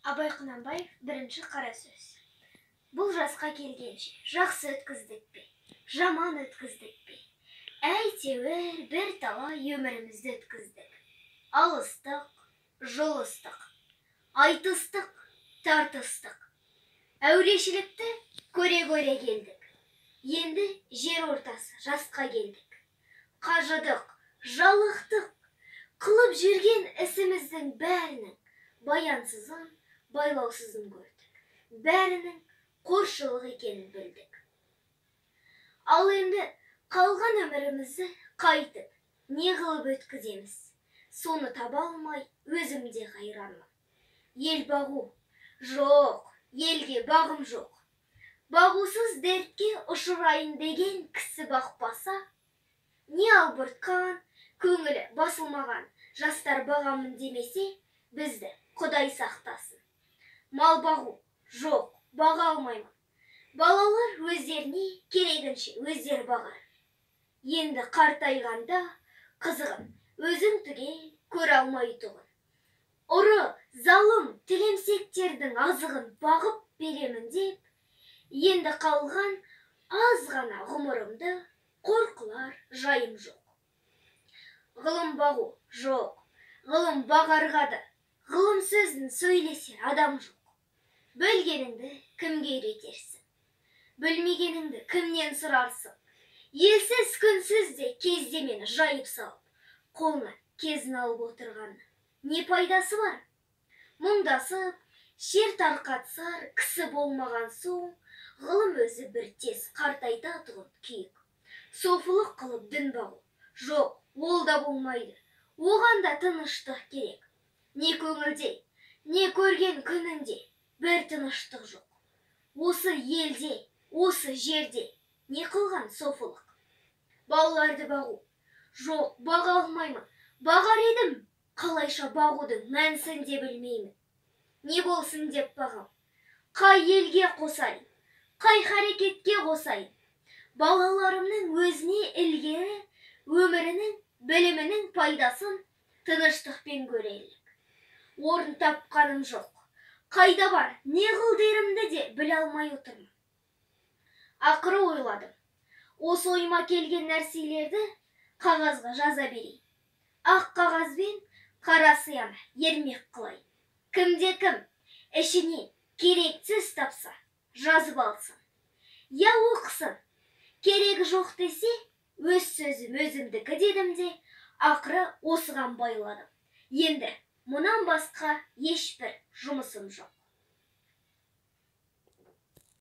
Абай Құнанбаев бірінші қара сөз. Бұл жасқа келгенше жақсы өткіздік пе, жаман өткіздік пе? Әйтеуір бір талай өмірімізді өткіздік. Алыстық, жұлыстық, айтыстық, тартыстық. Әурешілікті көре-көре келдік. Енді жер ортасы жасқа келдік. Қажыдық, жалықтық, қылып жүрген ісіміздің бәрінің баянсызын, байлаусызын көрдік. Бәрінің қоршылық екенін білдік. Ал енді қалған өмірімізді қайтып, не қылып өткіземіз? Соны таба алмай өзім де қайранмын. Ел бағу, жоқ, елге бағым жоқ. Бағусыз дертке ұшырайын деген кісі бақпаса, не албыртқан, көңілі басылмаған жастар бағамын демесе, бізді Құдай сақтасын. Мал бағу, жоқ, баға алмаймын. Балалар өздеріне керегінше өздері бағар. Енді қартайғанда қызығын өзің түгел көре алмай тұғын. Ұры, залым, тілемсектердің азығын бағып беремін деп, енді қалған аз ғана ғұмырымды қор қылар жайым жоқ. Ғылым бағу, жоқ, ғылым бағарға да, ғылым сөзін сөйлесер адам жоқ. Білгеніңді кімге үйретерсің? Білмегеніңді кімнен сұрарсың? Елсіз күнсіз де кездемені жайып салып, қолына кезін алып отырғанның не пайдасы бар? Мұңдасып, шер тарқатсар кісі болмаған соң, ғылым өзі бір тез қартайтатұғын күйік. Софылық қылып дін бағу, жоқ, ол да болмайды. Оған да тыныштық керек. Не көңілде, не көрген күнінде бір тыныштық жоқ. Осы елде, осы жерде не қылған софылық? Балаларды бағу, жоқ, баға алмаймын. Бағар едім, қалайша бағудың мәнісін де білмеймін. Не болсын деп бағам? Қай елге қосайын, қай харекетке қосайын? Балаларымның өзіне ілгері өмірінің, білімінің пайдасын тыныштықпен көрелік. Орын тапқаным жоқ. Қайда бар, не қыл дерімді де біле алмай отырмын. Ақыры ойладым. Осы ойыма келген нәрселерді қағазға жаза берейін. Ақ қағазбен қара сияны ермек қылайын. Кімде кім ішінен керексіз тапса, жазып алсын. Я оқысын. Керегі жоқ десе, өз сөзім өзімдікі дедім де, ақыры осыған байладым. Енді мұнан басқа ешбір